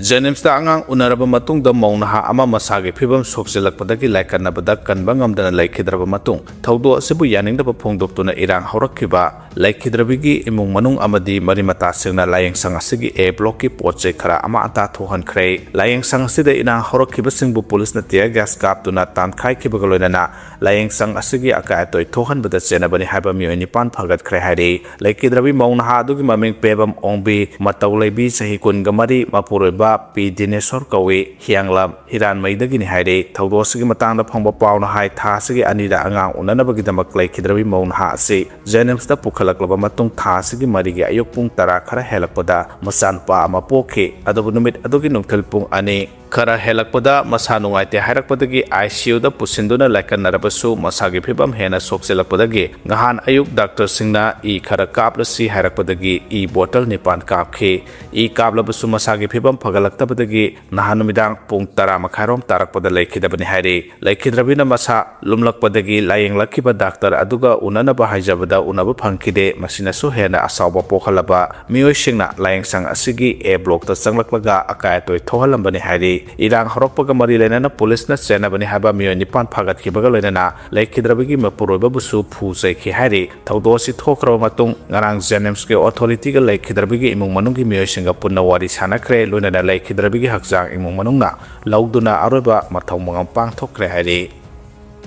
JNIMS ꯇ ꯑꯉꯥꯡ ꯎꯅꯔꯕ ꯃꯇꯨꯡꯗ ꯃꯧ ꯅꯍꯥ ꯑꯃ ꯃꯁꯥꯒꯤ ꯐꯤꯕꯝ ꯁꯣꯛꯆꯤꯜꯂꯛꯄꯗꯒꯤ ꯂꯥꯏꯀꯠꯅꯕꯗ ꯀꯟꯕ ꯉꯝꯗꯅ ꯂꯩꯈꯤꯗ꯭ꯔꯕ ꯃꯇꯨꯡ, ꯊꯧꯗꯣꯛ ꯑꯁꯤꯕꯨ ꯌꯥꯅꯤꯡꯗꯕ ꯐꯣꯡꯗꯣꯛꯇꯨꯅ ꯏꯔꯥꯡ ꯍꯧꯔꯛꯈꯤꯕ꯫ ꯂꯩꯈꯤꯗ꯭ꯔꯕꯤꯒꯤ ꯏꯃꯨꯡ ꯃꯅꯨꯡ ꯑꯃꯗꯤ ꯃꯔꯤ ꯃꯇꯥꯁꯤꯡꯅ ꯂꯥꯏꯌꯦꯡ ꯁꯪ ꯑꯁꯤꯒꯤ A block ꯀꯤ ꯄꯣꯠ ꯆꯩ ꯈꯔ ꯑꯃꯥꯡ ꯑꯇꯥ ꯊꯣꯛꯍꯟꯈ꯭ꯔꯦ꯫ ꯂꯥꯏꯌꯦꯡ ꯁꯪ ꯑꯁꯤꯗ ꯏꯔꯥꯡ ꯍꯧꯔꯛꯈꯤꯕꯁꯤꯡꯕꯨ ꯄꯨꯂꯤꯁꯅ tear gas ꯀꯥꯞꯇꯨꯅ ꯇꯥꯟꯈꯥꯏꯈꯤꯕꯒ ꯂꯣꯏꯅꯅ ꯂꯥꯏꯌꯦꯡ ꯁꯪ ꯑꯁꯤꯒꯤ ꯑꯀꯥꯏ ꯑꯇꯣꯏ ꯊꯣꯛꯍꯟꯕꯗ ꯆꯦꯟꯅꯕꯅꯤ ꯍꯥꯏꯕ ꯃꯤꯑꯣꯏ ꯅꯤꯄꯥꯟ ꯐꯥꯒꯠꯈ꯭ꯔꯦ ꯍꯥꯏꯔꯤ꯫ ꯂꯩꯈꯤꯗ꯭ꯔꯕꯤ ꯃꯧ ꯅꯍꯥ ꯑꯗꯨꯒꯤ ꯃꯃꯤꯡ ꯄꯦꯕꯝ ꯑꯣꯡꯕꯤ, ꯃꯇꯧ ꯂꯩꯕꯤ, ꯆꯍꯤ ꯀꯨꯟꯒ ꯃꯔꯤ, ꯃꯄꯨꯔꯣꯏꯕ ꯄꯤ ꯗꯤꯅꯦꯁꯣꯔ ꯀꯧꯏ, ꯍꯤꯌꯥꯡꯂꯝ ꯍꯤꯔꯥꯟꯃꯩꯗꯒꯤꯅꯤ ꯍꯥꯏꯔꯤ꯫ ꯊꯧꯗꯣꯛ ꯑꯁꯤꯒꯤ ꯃꯇꯥꯡꯗ ꯐꯪꯕ ꯄꯥꯎꯅ ꯍꯥꯏ, ꯊꯥ ꯑꯁꯤꯒꯤ ꯑꯅꯤꯗ ꯑꯉꯥꯡ ꯎꯅꯅꯕꯒꯤꯗꯃꯛ ꯂꯩꯈꯤꯗ꯭ꯔꯕꯤ ꯃꯧ ꯅꯍꯥ ꯑꯁꯤ JNIMS ꯇ ꯄꯨꯈꯠꯂꯛꯂꯕ ꯃꯇꯨꯡ, ꯊꯥ ꯑꯁꯤꯒꯤ ꯃꯔꯤꯒꯤ ꯑꯌꯨꯛ ꯄꯨꯡ ꯇꯔꯥ ꯈꯔ ꯍꯦꯜꯂꯛꯄꯗ ꯃꯆꯥꯅꯨꯄꯥ ꯑꯃ ꯄꯣꯛꯈꯤ꯫ ꯑꯗꯨꯕꯨ ꯅꯨꯃꯤꯠ ꯑꯗꯨꯒꯤ ꯅꯨꯡꯊꯤꯜ ꯄꯨꯡ ꯑꯅꯤ ꯈꯔ ꯍꯦꯜꯂꯛꯄꯗ ꯃꯁꯥ ꯅꯨꯡꯉꯥꯏꯇꯦ ꯍꯥꯏꯔꯛꯄꯗꯒꯤ ICU ꯗ ꯄꯨꯁꯤꯟꯗꯨꯅ ꯂꯥꯏꯀꯠꯅꯔꯕꯁꯨ ꯃꯁꯥꯒꯤ ꯐꯤꯕꯝ ꯍꯦꯟꯅ ꯁꯣꯛꯆꯤꯜꯂꯛꯄꯗꯒꯤ ꯉꯍꯥꯟ ꯑꯌꯨꯛ doctor ꯁꯤꯡꯅ ꯏ ꯈꯔ ꯀꯥꯞꯂꯁꯤ ꯍꯥꯏꯔꯛꯄꯗꯒꯤ ꯏ bottle ꯅꯤꯄꯥꯟ ꯀꯥꯞꯈꯤ꯫ ꯏ ꯀꯥꯞꯂꯕꯁꯨ ꯃꯁꯥꯒꯤ ꯐꯤꯕꯝ ꯐꯒꯠꯂꯛꯇꯕꯗꯒꯤ ꯅꯍꯥꯟ ꯅꯨꯃꯤꯗꯥꯡ ꯄꯨꯡ ꯇꯔꯥ ꯃꯈꯥꯏꯔꯣꯝ ꯇꯥꯔꯛꯄꯗ ꯂꯩꯈꯤꯗꯕꯅꯤ ꯍꯥꯏꯔꯤ꯫ ꯂꯩꯈꯤꯗ꯭ꯔꯕꯤꯅ ꯃꯁꯥ ꯂꯨꯝꯂꯛꯄꯗꯒꯤ ꯂꯥꯌꯦꯡꯂꯛꯈꯤꯕ doctor ꯑꯗꯨꯒ ꯎꯅꯅꯕ ꯍꯥꯏꯖꯕꯗ ꯎꯅꯕ ꯐꯪꯈꯤꯗꯦ꯫ ꯃꯁꯤꯅꯁꯨ ꯍꯦꯟꯅ ꯑꯁꯥꯎꯕ ꯄꯣꯛꯍꯜꯂꯕ ꯃꯤꯑꯣꯏꯁꯤꯡꯅ ꯂꯥꯌꯦꯡꯁꯪ ꯑꯁꯤꯒꯤ A block ꯇ ꯆꯪꯂꯛꯂꯒ ꯑꯀꯥꯏ ꯑꯇꯣꯏ ꯊꯣꯛꯍꯜꯂꯝꯕꯅꯤ ꯍꯥꯏꯔꯤ꯫ ꯏꯔꯥꯡ ꯍꯧꯔꯛꯄꯒ ꯃꯔꯤ ꯂꯩꯅꯅ ꯄꯨꯂꯤꯁꯅ ꯆꯦꯟꯅꯕꯅꯤ ꯍꯥꯏꯕ ꯃꯤꯑꯣꯏ ꯅꯤꯄꯥꯟ ꯐꯥꯒꯠꯈꯤꯕꯒ ꯂꯣꯏꯅꯅ ꯂꯩꯈꯤꯗ꯭ꯔꯕꯤꯒꯤ ꯃꯄꯨꯔꯣꯏꯕꯕꯨꯁꯨ ꯐꯨ ꯆꯩꯈꯤ ꯍꯥꯏꯔꯤ꯫ ꯊꯧꯗꯣꯛ ꯑꯁꯤ ꯊꯣꯛꯈ꯭ꯔꯕ ꯃꯇꯨꯡ ꯉꯔꯥꯡ JNIMS ꯀꯤ authority ꯒ ꯂꯩꯈꯤꯗ꯭ꯔꯕꯤꯒꯤ ꯏꯃꯨꯡ ꯃꯅꯨꯡꯒꯤ ꯃꯤꯑꯣꯏꯁꯤꯡꯒ ꯄꯨꯟꯅ ꯋꯥꯔꯤ ꯁꯥꯟꯅꯈ꯭ꯔꯦ, ꯂꯣꯏꯅꯅ ꯂꯩꯈꯤꯗ꯭ꯔꯕꯤꯒꯤ ꯍꯛꯆꯥꯡ ꯏꯃꯨꯡ ꯃꯅꯨꯡꯅ ꯂꯧꯗꯨꯅ ꯑꯔꯣꯏꯕ ꯃꯊꯧ ꯃꯉꯝ ꯄꯥꯡꯊꯣꯛꯈ꯭ꯔꯦ ꯍꯥꯏꯔꯤ꯫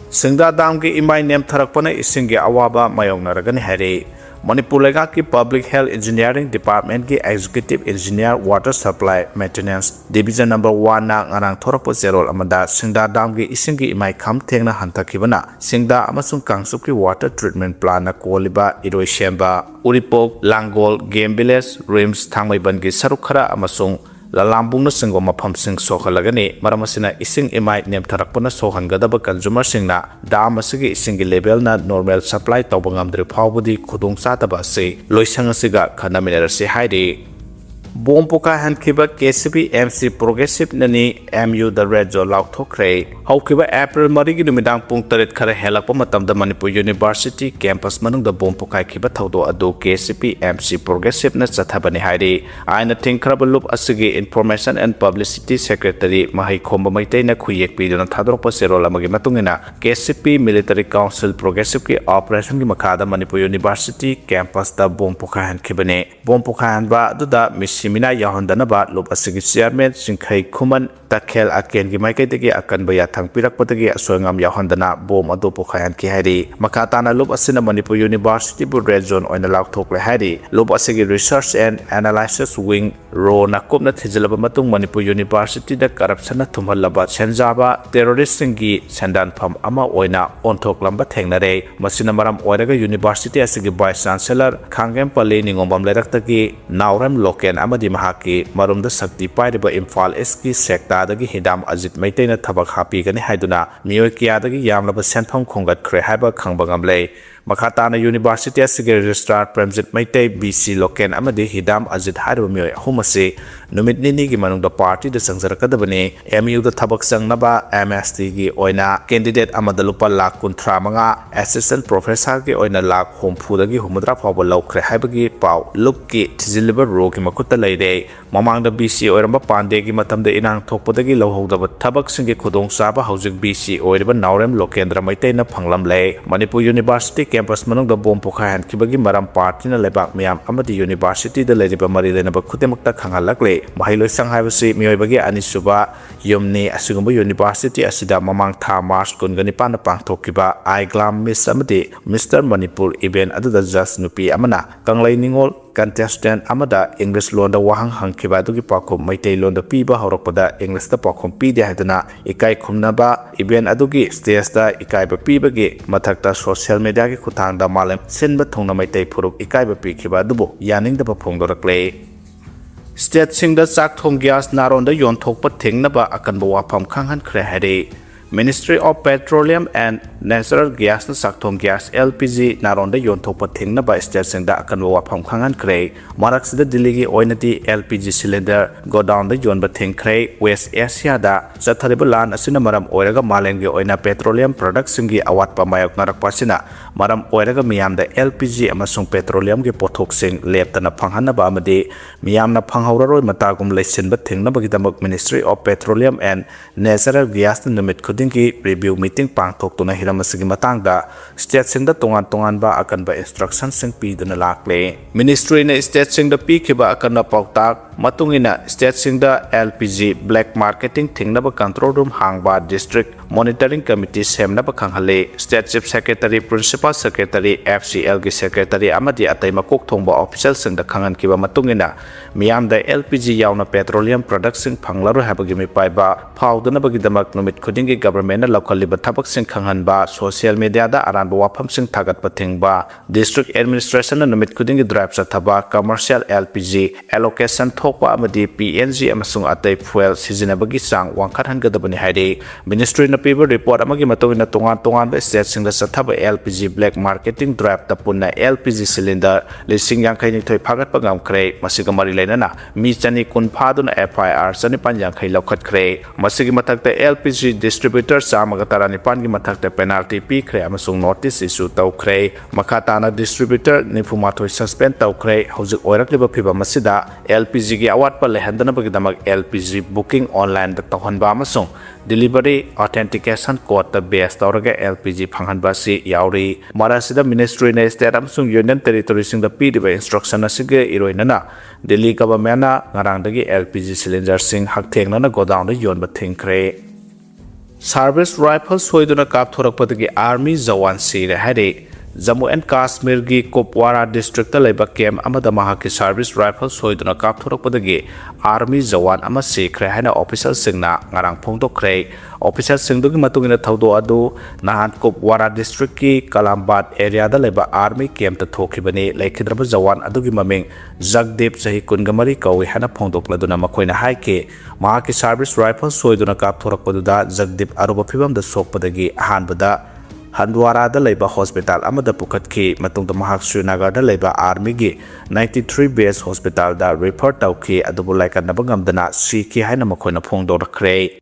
ꯁꯤꯡꯗꯥ dam ꯒꯤ ꯏꯃꯥꯏ ꯅꯦꯝꯊꯔꯛꯄꯅ ꯏꯁꯤꯡꯒꯤ ꯑꯋꯥꯕ ꯃꯥꯌꯣꯛꯅꯔꯒꯅꯤ ꯍꯥꯏꯔꯤ꯫ ꯃꯅꯤꯄꯨꯔ ꯂꯩꯉꯥꯛꯀꯤ Public Health Engineering Department ꯀꯤ Executive Engineer Water Supply Maintenance Division Number One ꯅ ꯉꯔꯥꯡ ꯊꯣꯔꯛꯄ ꯆꯦꯔꯣꯜ ꯑꯃꯗ ꯁꯤꯡꯗꯥ ꯗꯥꯝꯒꯤ ꯏꯁꯤꯡꯒꯤ ꯏꯃꯥꯏ ꯈꯝ ꯊꯦꯡꯅ ꯍꯟꯊꯈꯤꯕꯅ ꯁꯤꯡꯗꯥ ꯑꯃꯁꯨꯡ ꯀꯥꯡꯆꯨꯞꯀꯤ water treatment plant ꯅ ꯀꯣꯜꯂꯤꯕ ꯏꯔꯣꯏꯁꯦꯝꯕ, ꯎꯔꯤꯄꯣꯛ, ꯂꯥꯡꯒꯣꯜ, ꯒꯦꯝ village, ꯔꯤꯝꯁ, ꯊꯥꯡꯃꯩꯕꯟꯒꯤ ꯁꯔꯨꯛ ꯈꯔ ꯑꯃꯁꯨꯡ ꯂꯂꯥꯝꯕꯨꯡꯅꯆꯤꯡꯕ ꯃꯐꯝꯁꯤꯡ ꯁꯣꯛꯍꯜꯂꯒꯅꯤ꯫ ꯃꯔꯝ ꯑꯁꯤꯅ ꯏꯁꯤꯡ ꯏꯃꯥꯏ ꯅꯦꯝꯊꯔꯛꯄꯅ ꯁꯣꯛꯍꯟꯒꯗꯕ consumer ꯁꯤꯡꯅ ꯗꯥꯝ ꯑꯁꯤꯒꯤ ꯏꯁꯤꯡꯒꯤ level ꯅ normal supply ꯇꯧꯕ ꯉꯝꯗ꯭ꯔꯤ ꯐꯥꯎꯕꯗꯤ ꯈꯨꯗꯣꯡꯆꯥꯗꯕ ꯑꯁꯤ ꯂꯣꯏꯁꯪ ꯑꯁꯤꯒ ꯈꯟꯅꯃꯤꯟꯅꯔꯁꯤ ꯍꯥꯏꯔꯤ꯫ ꯕꯣꯝ ꯄꯣꯈꯥꯏꯍꯟꯈꯤꯕ K C P M C Progressive ꯅꯅꯤ ꯑꯦꯝ ꯌꯨ ꯗ red zone ꯂꯥꯎꯊꯣꯛꯈ꯭ꯔꯦ꯫ ꯍꯧꯈꯤꯕ ꯑꯦꯄ꯭ꯔꯤꯜ ꯃꯔꯤꯒꯤ ꯅꯨꯃꯤꯗꯥꯡ ꯄꯨꯡ ꯇꯔꯦꯠ ꯈꯔ ꯍꯦꯜꯂꯛꯄ ꯃꯇꯝꯗ ꯃꯅꯤꯄꯨꯔ University campus ꯃꯅꯨꯡꯗ ꯕꯣꯝ ꯄꯣꯈꯥꯏꯈꯤꯕ ꯊꯧꯗꯣꯛ ꯑꯗꯨ ꯀꯦ C P M C Progressive ꯅ ꯆꯠꯊꯕꯅꯤ ꯍꯥꯏꯔꯤ꯫ ꯑꯥꯏꯟꯅ ꯊꯤꯡꯈ꯭ꯔꯕ ꯂꯨꯞ ꯑꯁꯤꯒꯤ Information and Publicity Secretary ꯃꯍꯩꯈꯣꯝꯕ ꯃꯩꯇꯩꯅ ꯈꯨꯌꯦꯛ ꯄꯤꯗꯨꯅ ꯊꯥꯗꯣꯔꯛꯄ ꯆꯦꯔꯣꯜ ꯑꯃꯒꯤ ꯃꯇꯨꯡ ꯏꯟꯅ, ꯀꯦ ꯁꯤ ꯄꯤ Military Council Progressive ꯀꯤ operation ꯒꯤ ꯃꯈꯥꯗ ꯃꯅꯤꯄꯨꯔ University campus ꯇ ꯕꯣꯝ ꯄꯣꯈꯥꯏꯍꯟꯈꯤꯕꯅꯤ꯫ ꯕꯣꯝ ꯄꯣꯈꯥꯏꯍꯟꯕ ꯑꯗꯨꯗ ꯃꯤꯁꯤ ꯃꯤꯅꯥ ꯌꯥꯎꯍꯟꯗꯅꯕ ꯂꯨꯞ ꯑꯁꯤꯒꯤ chairman ꯆꯤꯡꯈꯩ ꯈꯨꯃꯟ ꯇꯈꯦꯜ ꯑꯀꯦꯟꯒꯤ ꯃꯥꯏꯀꯩꯗꯒꯤ ꯑꯀꯟꯕ ꯌꯥꯊꯪ ꯄꯤꯔꯛꯄꯗꯒꯤ ꯑꯁꯣꯏ ꯑꯉꯥꯝ ꯌꯥꯎꯍꯟꯗꯅ ꯕꯣꯝ ꯑꯗꯨ ꯄꯣꯈꯥꯏꯍꯟꯈꯤ ꯍꯥꯏꯔꯤ꯫ ꯃꯈꯥ ꯇꯥꯅ ꯂꯨꯞ ꯑꯁꯤꯅ ꯃꯅꯤꯄꯨꯔ University ꯕꯨ red zone ꯑꯣꯏꯅ ꯂꯥꯎꯊꯣꯛꯂꯦ ꯍꯥꯏꯔꯤ꯫ ꯂꯨꯞ ꯑꯁꯤꯒꯤ Research and Analysis Wing, ꯔꯣ ꯅ ꯀꯨꯞꯅ ꯊꯤꯖꯤꯜꯂꯕ ꯃꯇꯨꯡ ꯃꯅꯤꯄꯨꯔ University ꯗ corruption ꯅ ꯊꯨꯝꯍꯜꯂꯕ ꯁꯦꯟꯖꯥꯕ terrorist ꯁꯤꯡꯒꯤ ꯁꯦꯟꯗꯥꯟꯐꯝ ꯑꯃ ꯑꯣꯏꯅ ꯑꯣꯟꯊꯣꯛꯂꯝꯕ ꯊꯦꯡꯅꯔꯦ꯫ ꯃꯁꯤꯅ ꯃꯔꯝ ꯑꯣꯏꯔꯒ University ꯑꯁꯤꯒꯤ Vice Chancellor ꯈꯥꯡꯒꯦꯝꯄꯜꯂꯤ ꯅꯤꯉꯣꯝꯕꯝ ꯂꯩꯔꯛꯇꯒꯤ ꯅꯥꯎꯔꯦꯝ ꯂꯣꯀꯦꯟ ꯑꯃꯗꯤ ꯃꯍꯥꯛꯀꯤ ꯃꯔꯨꯝꯗ ꯁꯛꯇꯤ ꯄꯥꯏꯔꯤꯕ ꯏꯝꯐꯥꯜ East ꯀꯤ ꯁꯦꯛꯇꯥꯗꯒꯤ ꯍꯤꯗꯥꯝ ꯑꯖꯤꯠ ꯃꯩꯇꯩꯅ ꯊꯕꯛ ꯍꯥꯞꯄꯤꯒꯅꯤ ꯍꯥꯏꯗꯨꯅ ꯃꯤꯑꯣꯏ ꯀꯌꯥꯗꯒꯤ ꯌꯥꯝꯂꯕ ꯁꯦꯟꯐꯝ ꯈꯣꯝꯒꯠꯈ꯭ꯔꯦ ꯍꯥꯏꯕ ꯈꯪꯕ ꯉꯝꯂꯦ꯫ ꯃꯈꯥ ꯇꯥꯅ University ꯑꯁꯤꯒꯤ Registrar Premjit Meitei, B C Loken ꯑꯃꯗꯤ ꯍꯤꯗꯥꯝ ꯑꯖꯤꯠ ꯍꯥꯏꯔꯤꯕ ꯃꯤꯑꯣꯏ ꯑꯍꯨꯝ ꯑꯁꯤ ꯅꯨꯃꯤꯠ ꯅꯤꯅꯤꯒꯤ ꯃꯅꯨꯡꯗ party ꯗ ꯆꯪꯖꯔꯛꯀꯗꯕꯅꯤ꯫ ꯑꯦꯝ ꯌꯨ ꯗ ꯊꯕꯛ ꯆꯪꯅꯕ ꯑꯦꯝ ꯑꯦꯁ ꯇꯤ ꯒꯤ ꯑꯣꯏꯅ candidate ꯑꯃꯗ ꯂꯨꯄꯥ ꯂꯥꯈ ꯀꯨꯟꯊ꯭ꯔꯥ ꯃꯉꯥ, assistant professor ꯒꯤ ꯑꯣꯏꯅ ꯂꯥꯈ ꯍꯨꯝꯐꯨꯗꯒꯤ ꯍꯨꯝꯐꯨꯇꯔꯥ ꯐꯥꯎꯕ ꯂꯧꯈ꯭ꯔꯦ ꯍꯥꯏꯕꯒꯤ ꯄꯥꯎ ꯂꯨꯞꯀꯤ ꯊꯤꯖꯤꯜꯂꯤꯕ ꯔꯣꯒꯤ ꯃꯈꯨꯠꯇ ꯂꯩꯔꯦ꯫ ꯃꯃꯥꯡꯗ ꯕꯤ ꯁꯤ ꯑꯣꯏꯔꯝꯕ ꯄꯥꯟꯗꯦꯒꯤ ꯃꯇꯝꯗ ꯏꯔꯥꯡ ꯊꯣꯛꯄꯗꯒꯤ ꯂꯧꯍꯧꯗꯕ ꯊꯕꯛꯁꯤꯡꯒꯤ ꯈꯨꯗꯣꯡꯆꯥꯕ ꯍꯧꯖꯤꯛ ꯕꯤ ꯁꯤ ꯑꯣꯏꯔꯤꯕ ꯅꯥꯎꯔꯦꯝ ꯂꯣꯀꯦꯟꯗ꯭ꯔ ꯃꯩꯇꯩꯅ ꯐꯪꯂꯝꯂꯦ꯫ ꯃꯅꯤꯄꯨꯔ University campus ꯃꯅꯨꯡꯗ ꯕꯣꯝ ꯄꯣꯈꯥꯏꯍꯟꯈꯤꯕꯒꯤ ꯃꯔꯝ party ꯅ ꯂꯩꯕꯥꯛ ꯃꯤꯌꯥꯝ ꯑꯃꯗꯤ university ꯗ ꯂꯩꯔꯤꯕ ꯃꯔꯤ ꯂꯩꯅꯕ ꯈꯨꯗꯤꯡꯃꯛꯇ ꯈꯪꯍꯜꯂꯛꯂꯦ꯫ ꯃꯍꯩꯂꯣꯏꯁꯪ ꯍꯥꯏꯕꯁꯤ ꯃꯤꯑꯣꯏꯕꯒꯤ ꯑꯅꯤꯁꯨꯕ ꯌꯨꯝꯅꯤ꯫ ꯑꯁꯤꯒꯨꯝꯕ university ꯑꯁꯤꯗ ꯃꯃꯥꯡ ꯊꯥ March ꯀꯨꯟꯒ ꯅꯤꯄꯥꯟꯗ ꯄꯥꯡꯊꯣꯛꯈꯤꯕ I Glam Miss ꯑꯃꯗꯤ Mister Manipur event ꯑꯗꯨꯗ judge ꯅꯨꯄꯤ ꯑꯃꯅ ꯀꯪꯂꯩ ꯅꯤꯉꯣꯜ contestant ꯑꯃꯗ English ꯂꯣꯟꯗ ꯋꯥꯍꯪ ꯍꯪꯈꯤꯕ ꯑꯗꯨꯒꯤ ꯄꯥꯎꯈꯨꯝ ꯃꯩꯇꯩꯂꯣꯟꯗ ꯄꯤꯕ ꯍꯧꯔꯛꯄꯗ English ꯇ ꯄꯥꯎꯈꯨꯝ ꯄꯤꯗꯦ ꯍꯥꯏꯗꯨꯅ ꯏꯀꯥꯏ ꯈꯨꯝꯅꯕ event ꯑꯗꯨꯒꯤ stage ꯇ ꯏꯀꯥꯏꯕ ꯄꯤꯕꯒꯤ ꯃꯊꯛꯇ social media ꯒꯤ ꯈꯨꯠꯊꯥꯡꯗ ꯃꯥꯂꯦꯝ ꯁꯤꯟꯕ ꯊꯨꯡꯅ ꯃꯩꯇꯩ ꯐꯨꯔꯨꯞ ꯏꯀꯥꯏꯕ ꯄꯤꯈꯤꯕ ꯑꯗꯨꯕꯨ ꯌꯥꯅꯤꯡꯗꯕ ꯐꯣꯡꯗꯣꯔꯛꯂꯦ꯫ State ꯁꯤꯡꯗ ꯆꯥꯛ ꯊꯣꯡ gas ꯅꯥꯔꯣꯟꯗ ꯌꯣꯟꯊꯣꯛꯄ ꯊꯤꯡꯅꯕ ꯑꯀꯟꯕ ꯋꯥꯐꯝ ꯈꯪꯍꯟꯈ꯭ꯔꯦ ꯍꯥꯏꯔꯤ꯫ Ministry of Petroleum and Natural Gas ꯅ ꯆꯥꯛ ꯊꯣꯡ gas L P G ꯅꯥꯔꯣꯟꯗ ꯌꯣꯟꯊꯣꯛꯄ ꯊꯤꯡꯅꯕ state ꯁꯤꯡꯗ ꯑꯀꯟꯕ ꯋꯥꯐꯝ ꯈꯪꯍꯟꯈ꯭ꯔꯦ꯫ ꯃꯔꯛꯁꯤꯗ ꯗꯤꯜꯂꯤꯒꯤ ꯑꯣꯏꯅꯗꯤ L P G cylinder godown ꯗ ꯌꯣꯟꯕ ꯊꯤꯡꯈ꯭ꯔꯦ꯫ West Asia ꯗ ꯆꯠꯊꯔꯤꯕ ꯂꯥꯟ ꯑꯁꯤꯅ ꯃꯔꯝ ꯑꯣꯏꯔꯒ ꯃꯥꯂꯦꯝꯒꯤ ꯑꯣꯏꯅ petroleum product ꯁꯤꯡꯒꯤ ꯑꯋꯥꯠꯄ ꯃꯥꯌꯣꯛꯅꯔꯛꯄ ꯑꯁꯤꯅ ꯃꯔꯝ ꯑꯣꯏꯔꯒ ꯃꯤꯌꯥꯝꯗ L P G ꯑꯃꯁꯨꯡ petroleum ꯒꯤ ꯄꯣꯠꯊꯣꯛꯁꯤꯡ ꯂꯦꯞꯇꯅ ꯐꯪꯍꯟꯅꯕ ꯑꯃꯗꯤ ꯃꯤꯌꯥꯝꯅ ꯐꯪꯍꯧꯔꯔꯣꯏ ꯃꯇꯥꯒꯨꯝ ꯂꯩꯁꯤꯟꯕ ꯊꯤꯡꯅꯕꯒꯤꯗꯃꯛ Ministry of Petroleum and Natural Gas ꯅ ꯅꯨꯃꯤꯠ ꯈꯨꯗꯤꯡꯒꯤ review meeting ꯄꯥꯡꯊꯣꯛꯇꯨꯅ ꯍꯤꯔꯝ ꯑꯁꯤꯒꯤ ꯃꯇꯥꯡꯗ state ꯁꯤꯡꯗ ꯇꯣꯉꯥꯟ ꯇꯣꯉꯥꯟꯕ ꯑꯀꯟꯕ instruction ꯁꯤꯡ ꯄꯤꯗꯨꯅ ꯂꯥꯛꯂꯦ꯫ Ministry ꯅ state ꯁꯤꯡꯗ ꯄꯤꯈꯤꯕ ꯑꯀꯟꯕ ꯄꯥꯎꯇꯥꯛ ꯃꯇꯨꯡ ꯏꯟꯅ state ꯁꯤꯡꯗ L P G black marketing ꯊꯤꯡꯅꯕ control room ꯍꯥꯡꯕ district monitoring committee ꯁꯦꯝꯅꯕ ꯈꯪꯍꯜꯂꯤ꯫ State Chief Secretary, Principal Secretary, F C L ꯒꯤ secretary ꯑꯃꯗꯤ ꯑꯇꯩ ꯃꯀꯣꯛ ꯊꯣꯡꯕ official ꯁꯤꯡꯗ ꯈꯪꯍꯟꯈꯤꯕ ꯃꯇꯨꯡ ꯏꯟꯅ ꯃꯤꯌꯥꯝꯗ L P G ꯌꯥꯎꯅ petroleum product ꯁꯤꯡ ꯐꯪꯂꯔꯣꯏ ꯍꯥꯏꯕꯒꯤ ꯃꯤꯄꯥꯏꯕ ꯐꯥꯎꯗꯅꯕꯒꯤꯗꯃꯛ ꯅꯨꯃꯤꯠ ꯈꯨꯗꯤꯡꯒꯤ government ꯅ ꯂꯧꯈꯠꯂꯤꯕ ꯊꯕꯛꯁꯤꯡ ꯈꯪꯍꯟꯕ, social media ꯗ ꯑꯔꯥꯟꯕ ꯋꯥꯐꯝꯁꯤꯡ ꯊꯥꯒꯠꯄ ꯊꯤꯡꯕ, district administration ꯅ ꯅꯨꯃꯤꯠ ꯈꯨꯗꯤꯡꯒꯤ drive ꯆꯠꯊꯕ, commercial L P G allocation ꯊꯣꯛꯄ ꯑꯃꯗꯤ P N G ꯑꯃꯁꯨꯡ ꯑꯇꯩ fuel ꯁꯤꯖꯤꯟꯅꯕꯒꯤ ꯆꯥꯡ ꯋꯥꯡꯈꯠꯍꯟꯒꯗꯕꯅꯤ ꯍꯥꯏꯔꯤ꯫ Ministry ꯅ ꯄꯤꯕ report ꯑꯃꯒꯤ ꯃꯇꯨꯡ ꯏꯟꯅ ꯇꯣꯉꯥꯟ ꯇꯣꯉꯥꯟꯕ state ꯁꯤꯡꯗ ꯆꯠꯊꯕ L P G black marketing drive ꯇ ꯄꯨꯟꯅ L P G cylinder ꯂꯤꯁꯤꯡ ꯌꯥꯡꯈꯩ ꯅꯤꯊꯣꯏ ꯐꯥꯒꯠꯄ ꯉꯝꯈ꯭ꯔꯦ꯫ ꯃꯁꯤꯒ ꯃꯔꯤ ꯂꯩꯅꯅ ꯃꯤ ꯆꯅꯤ ꯀꯨꯟ ꯐꯥꯗꯨꯅ F I R ꯆꯅꯤꯄꯥꯟ ꯌꯥꯡꯈꯩ ꯂꯧꯈꯠꯈ꯭ꯔꯦ꯫ ꯃꯁꯤꯒꯤ ꯃꯊꯛꯇ L P G distributor ꯆꯥꯝꯃꯒ ꯇꯔꯥꯅꯤꯄꯥꯟꯒꯤ ꯃꯊꯛꯇ penalty ꯄꯤꯈ꯭ꯔꯦ ꯑꯃꯁꯨꯡ notice issue ꯇꯧꯈ꯭ꯔꯦ꯫ ꯃꯈꯥ ꯇꯥꯅ distributor ꯅꯤꯐꯨꯃꯥꯊꯣꯏ suspend ꯇꯧꯈ꯭ꯔꯦ꯫ ꯍꯧꯖꯤꯛ ꯑꯣꯏꯔꯛꯂꯤꯕ ꯐꯤꯚꯝ ꯑꯁꯤꯗ L P G ꯁꯤꯒꯤ ꯑꯋꯥꯠꯄ ꯂꯩꯍꯟꯗꯅꯕꯒꯤꯗꯃꯛ L P G booking online ꯗ ꯇꯧꯍꯟꯕ ꯑꯃꯁꯨꯡ delivery authentication code ꯇ base ꯇꯧꯔꯒ L P G ꯐꯪꯍꯟꯕ ꯑꯁꯤ ꯌꯥꯎꯔꯤ꯫ ꯃꯔꯛ ꯑꯁꯤꯗ ministry ꯅ state ꯑꯃꯁꯨꯡ union territory ꯁꯤꯡꯗ ꯄꯤꯔꯤꯕ instruction ꯑꯁꯤꯒ ꯏꯔꯣꯏꯅꯅ Delhi government ꯅ ꯉꯔꯥꯡꯗꯒꯤ L P G cylinder ꯁꯤꯡ ꯍꯛꯊꯦꯡꯅꯅ godown ꯗ ꯌꯣꯟꯕ ꯊꯤꯡꯈ꯭ꯔꯦ꯫ Service rifle ꯁꯣꯏꯗꯨꯅ ꯀꯥꯞꯊꯣꯔꯛꯄꯗꯒꯤ army ꯖꯋꯥꯟ ꯁꯤꯔꯦ ꯍꯥꯏꯔꯤ꯫ ꯖꯝꯃꯨ ꯑꯦꯟ ꯀꯥꯁꯃꯤꯔꯒꯤ ꯀꯨꯞꯋꯥꯔꯥ district ꯇ ꯂꯩꯕ camp ꯑꯃꯗ ꯃꯍꯥꯛꯀꯤ service rifle ꯁꯣꯏꯗꯨꯅ ꯀꯥꯞꯊꯣꯔꯛꯄꯗꯒꯤ army ꯖꯋꯥꯟ ꯑꯃ ꯁꯤꯈ꯭ꯔꯦ ꯍꯥꯏꯅ official ꯁꯤꯡꯅ ꯉꯔꯥꯡ ꯐꯣꯡꯗꯣꯛꯈ꯭ꯔꯦ꯫ Official ꯁꯤꯡꯗꯨꯒꯤ ꯃꯇꯨꯡ ꯏꯟꯅ ꯊꯧꯗꯣꯛ ꯑꯗꯨ ꯅꯍꯥꯟ ꯀꯨꯞꯋꯥꯔꯥ district ꯀꯤ ꯀꯂꯥꯝꯕꯥꯗ area ꯗ ꯂꯩꯕ army camp ꯇ ꯊꯣꯛꯈꯤꯕꯅꯤ꯫ ꯂꯩꯈꯤꯗ꯭ꯔꯕ ꯖꯋꯥꯟ ꯑꯗꯨꯒꯤ ꯃꯃꯤꯡ ꯖꯒꯗꯤꯞ, ꯆꯍꯤ ꯀꯨꯟꯃꯔꯤ ꯀꯧꯏ ꯍꯥꯏꯅ ꯐꯣꯡꯗꯣꯛꯂꯗꯨꯅ ꯃꯈꯣꯏꯅ ꯍꯥꯏꯈꯤ, ꯃꯍꯥꯛꯀꯤ service rifle ꯁꯣꯏꯗꯨꯅ ꯀꯥꯞꯊꯣꯔꯛꯄꯗꯨꯗ ꯖꯒꯗꯤꯞ ꯑꯔꯨꯕ ꯐꯤꯚꯝꯗ ꯁꯣꯛꯄꯗꯒꯤ ꯑꯍꯥꯟꯕꯗ ꯍꯟꯗ꯭ꯋꯥꯔꯥꯗ ꯂꯩꯕ hospital ꯑꯃꯗ ꯄꯨꯈꯠꯈꯤ꯫ ꯃꯇꯨꯡꯗ ꯃꯍꯥꯛ ꯁ꯭ꯔꯤꯅꯒꯔꯗ ꯂꯩꯕ army ꯒꯤ ninety three base hospital ꯗ refer ꯇꯧꯈꯤ, ꯑꯗꯨꯕꯨ ꯂꯥꯏꯀꯠꯅꯕ ꯉꯝꯗꯅ ꯁꯤꯈꯤ ꯍꯥꯏꯅ ꯃꯈꯣꯏꯅ ꯐꯣꯡꯗꯣꯔꯛꯈ꯭ꯔꯦ꯫